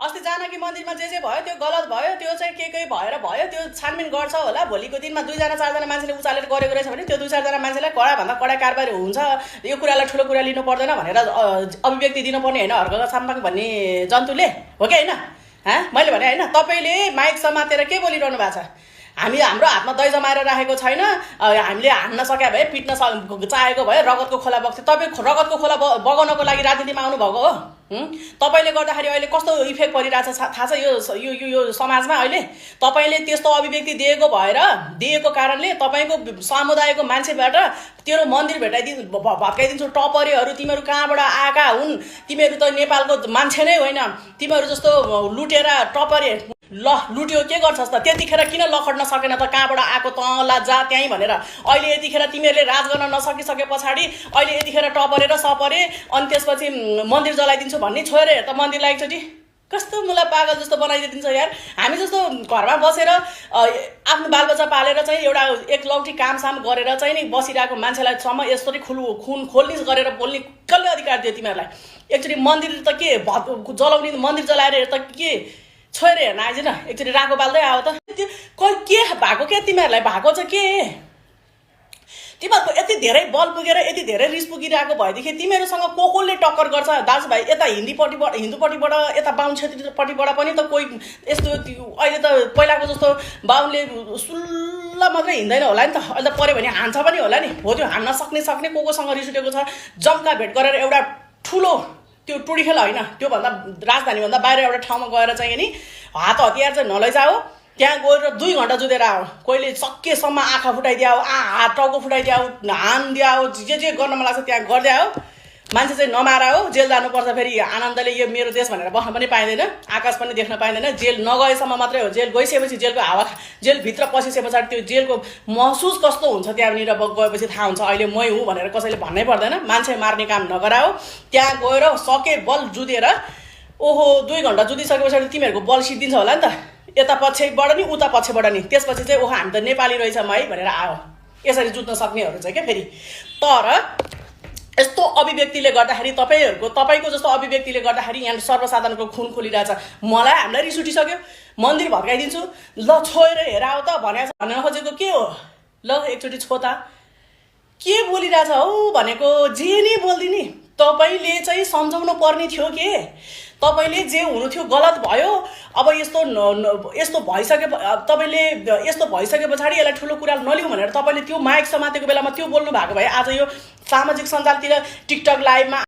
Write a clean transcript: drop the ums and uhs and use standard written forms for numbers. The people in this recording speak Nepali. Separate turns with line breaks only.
अस्ति जानकी मन्दिरमा जे भयो त्यो गलत भयो, त्यो चाहिँ के भएर भयो, त्यो छानबिन गर्छ होला। भोलिको दिनमा 2 जना 4 जना मान्छेले उचालेर गरेको रहेछ भने त्यो 2 4 जना मान्छेलाई कडाभन्दा कडा कारबाही हुन्छ। यो कुरालाई ठुलो कुरा लिनु पर्दैन भनेर अभिव्यक्ति दिनुपर्ने होइन हर्कका साम्पाङ भन्ने जन्तुले, हो कि होइन? मैले भने होइन, तपाईँले माइक समातेर के बोलिरहनु भएको छ? हाम्रो हातमा दही जमाएर राखेको छैन। हामीले हान्न सके भए, पिट्न चाहेको भए रगतको खोला बग्थ्यो। तपाईँ रगतको खोला बगाउनको लागि राजनीतिमा आउनुभएको हो। तपाईँले गर्दाखेरि अहिले कस्तो इफेक्ट परिरहेछ थाहा छ यो समाजमा। अहिले तपाईँले त्यस्तो अभिव्यक्ति दिएको कारणले तपाईँको समुदायको मान्छेबाट तेरो मन्दिर भत्काइदिन्छु, टपरेहरू तिमीहरू कहाँबाट आएका हुन्? तिमीहरू त नेपालको मान्छे नै होइन। तिमीहरू जस्तो लुटेर टपरे लुट्यो के गर्छस् त? त्यतिखेर किन लखड्न सकेन त? कहाँबाट आएको तँला जा त्यहीँ भनेर। अहिले यतिखेर तिमीहरूले राज गर्न नसकिसके पछाडि अहिले यतिखेर टपरेर सपरे अनि त्यसपछि मन्दिर जलाइदिन्छु भन्ने छोएर हेर त मन्दिरलाई एकचोटि। कस्तो मुला पागल जस्तो बनाइदिन्छ यार। हामी जस्तो घरमा बसेर आफ्नो बालबच्चा पालेर चाहिँ एउटा एकलौटी कामसाम गरेर चाहिँ नि बसिरहेको मान्छेलाई सम्म यसरी खुन खोल्निस गरेर बोल्ने कसले अधिकार दियो तिमीहरूलाई? एकचोटि मन्दिर त के जलाउने, मन्दिर जलाएर हेर त के छोएर हेर्न आइज न, एकचोटि राको बाल्दै आयो त। त्यो के भएको के तिमीहरूलाई भएको चाहिँ के? तिमीहरूको यति धेरै बल पुगेर यति धेरै रिस पुगिरहेको भएदेखि तिमीहरूसँग कसले टक्कर गर्छ दाजुभाइ? यता हिन्दूपट्टिबाट यता बाहुन क्षेत्रपट्टिबाट पनि त कोही यस्तो अहिले त पहिलाको जस्तो बाहुनले सुल्ला मात्रै हिँड्दैन होला नि त। अहिले त पऱ्यो भने हान्छ पनि होला नि। हो त्यो हान्न सक्ने कोसँग रिस उठेको छ जम्का भेट गरेर एउटा ठुलो त्यो टुडी खेल होइन, त्योभन्दा राजधानीभन्दा बाहिर एउटा ठाउँमा गएर चाहिँ नि हात हतियार चाहिँ नलैजाओ। त्यहाँ गएर 2 घन्टा जुधेर आऊ। कोहीले सकेसम्म आँखा फुटाइदियो, हात टाउको फुटाइदियो, हान दियो, जे गर्न मन लाग्छ त्यहाँ गर्दै आऊ। मान्छे चाहिँ नमारा हो। जेल जानुपर्छ फेरि आनन्दले, यो मेरो देश भनेर बस्न पनि पाइँदैन, आकाश पनि देख्न पाइँदैन। जेल नगएसम्म मात्रै हो। जेल गइसकेपछि जेलको हावा, जेलभित्र पसिसके पछाडि त्यो जेलको महसुस कस्तो हुन्छ त्यहाँनिर गएपछि थाहा हुन्छ। अहिले मै हुँ भनेर कसैले भन्नै पर्दैन। मान्छे मार्ने काम नगराओ। त्यहाँ गएर सके बल जुधेर ओहो 2 घन्टा जुधिसके पछाडि तिमीहरूको बल सिद्धिन्छ होला नि त। यता पछिबाट नि उता पछिबाट नि। त्यसपछि चाहिँ ओहो हामी त नेपाली रहेछौँ है भनेर आयो। यसरी जुत्न सक्नेहरू चाहिँ क्या फेरि। तर यस्तो अभिव्यक्तिले गर्दाखेरि तपाईँको जस्तो अभिव्यक्तिले गर्दाखेरि यहाँ सर्वसाधारणको खुन खोलिरहेछ। हामीलाई रिस उठिसक्यो। मन्दिर भत्काइदिन्छु ल छोएर हेर आऊ त भन्न खोजेको के हो? ल एकचोटि छो त के बोलिरहेछ हौ भनेको जे नै बोलिदिने। तपाईँले चाहिँ सम्झाउनु पर्ने थियो के? तपाईँले जे हुनु थियो गलत भयो। अब यस्तो भइसके तपाईँले यस्तो भइसके पछाडि यसलाई ठुलो कुरा नलिउँ भनेर तपाईँले त्यो माइक समातेको बेलामा त्यो बोल्नु भएको भए आज यो सामाजिक सञ्जालतिर टिकटक लाइभमा